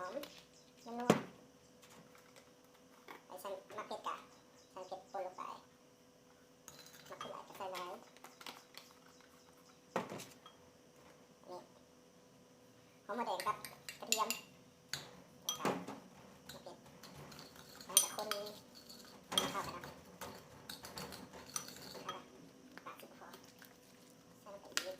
ອມ ນ້ຳນົວ ໃຜຊັ້ນມັກເຜັດກະໃສ່ເຜັດປົນລົງໄປ ມັກເຜັດຫຼາຍກະໃສ່ຫຼາຍ ນີ້ ຫອມຫົວແດງກັບກະທຽມ ແລ້ວກະ ແລ້ວກະຄົນໃຫ້ເຂົ້າກັນເນາະ ແລ້ວກະປາກຊິບໍ່ພໍ ໃສ່ລົງໄປອີກ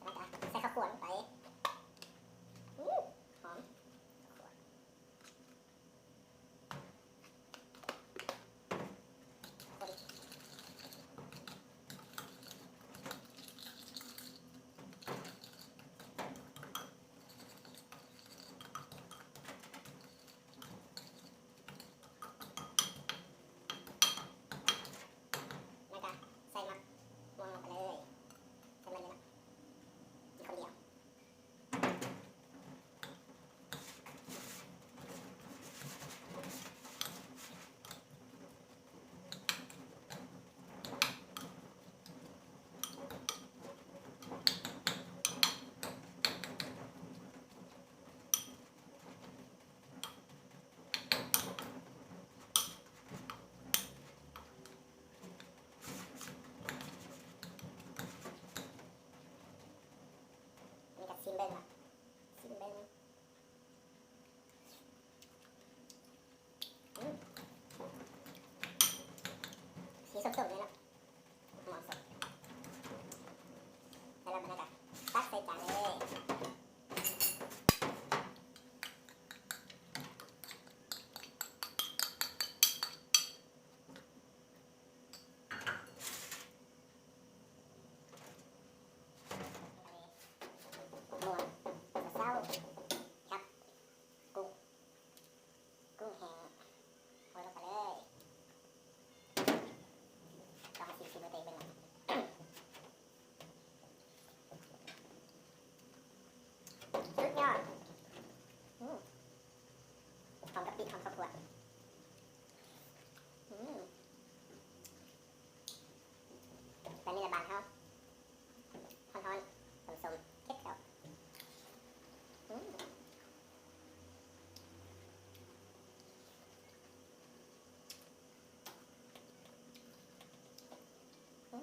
ແລ້ວກະໃສ່ເຂົ້າຂົ້ວລົງໄປ ອື ຫອມ ເຂົ້າຂົ້ວ ແລ້ວກະໃສ່ໝາກມ່ວງລົງໄປເລີຍ ໃສ່ໝົດເລີຍເນາະ ກິນຄົນດຽວ. ນີ້ກະຊິມເບິ່ງເນາະ ຊິມເບິ່ງ ອື ສີສົ້ມໆ ນີ້ເນາະ ເໝາະສົມ ແລ້ວບັດນີ້ກະຕັກໃສ່ຈານເລີຍ. ໝວກເຊົ້າໆ ກັບກຸ້ງ ກຸ້ງແຫ້ງ ໂຮຍລົງໄປເລີຍ ລອງຊິມສີມືຕົວເອງເບິ່ງເນາະ. ສຸດຍອດ ອື ຫອມກະປິ ຫອມເຂົ້າຂົ້ວ ອື ແບບນີ້ລະບ້ານເຮົາ ຮ້ອນໆ ສົ້ມໆ ເຈັບແຂ້ວ ອື ອື.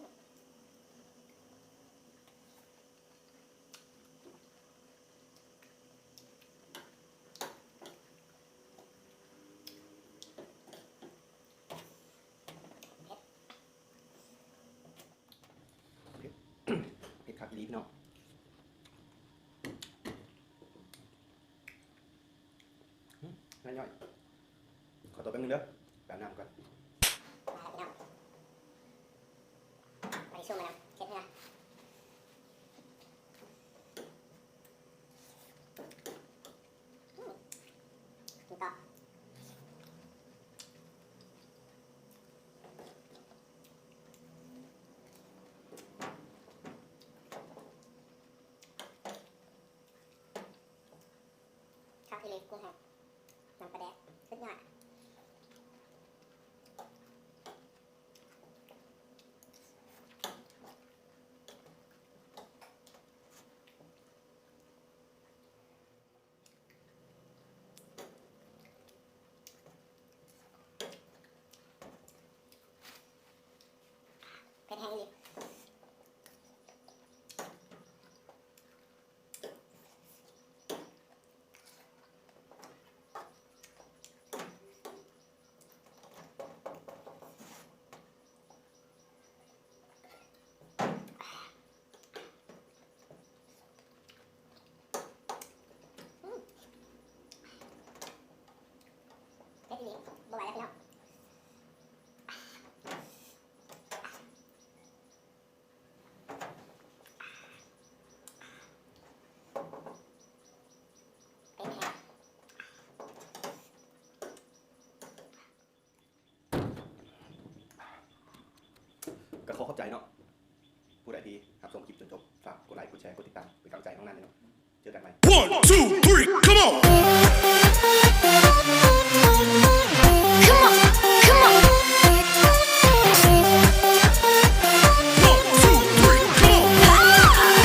ເຜັດ ເຜັດຄັກອີ່ຫຼີພີ່ນ້ອງ ອືມ ນ້ອຍໆ ຂໍຕົວແປັບໜຶ່ງເດີ ໄປອາບນ້ຳກ່ອນ ມາແລ້ວພີ່ນ້ອງ ມາທີ່ຊຸມມານຳ ເຮັດເຮືອ ອືມ ກິນຕໍ່ ຄັກອີ່ຫຼີ ກຸ້ງແຫ້ງ ນ້ຳປາແດກ ສຸດຍອດ. ເຜັດແຮງອີ່ຫຼີ. ອືມ ເຜັດອີ່ຫຼີ ບໍ່ໄຫວແລ້ວພີ່ນ້ອງ. ກໍຂໍຂອບໃຈເນາະ ຜູ້ໃດທີ່ຮັບຊົມຄລິບຈົນຈົບ ຝາກກົດໄລ ກົດແຊ ກົດຕິດຕາມ ເປັນກຳລັງໃຈໃຫ້ນ້ອງນັນເດີເນາະ. ເຈີກັນໃໝ່. One, two, three, come on!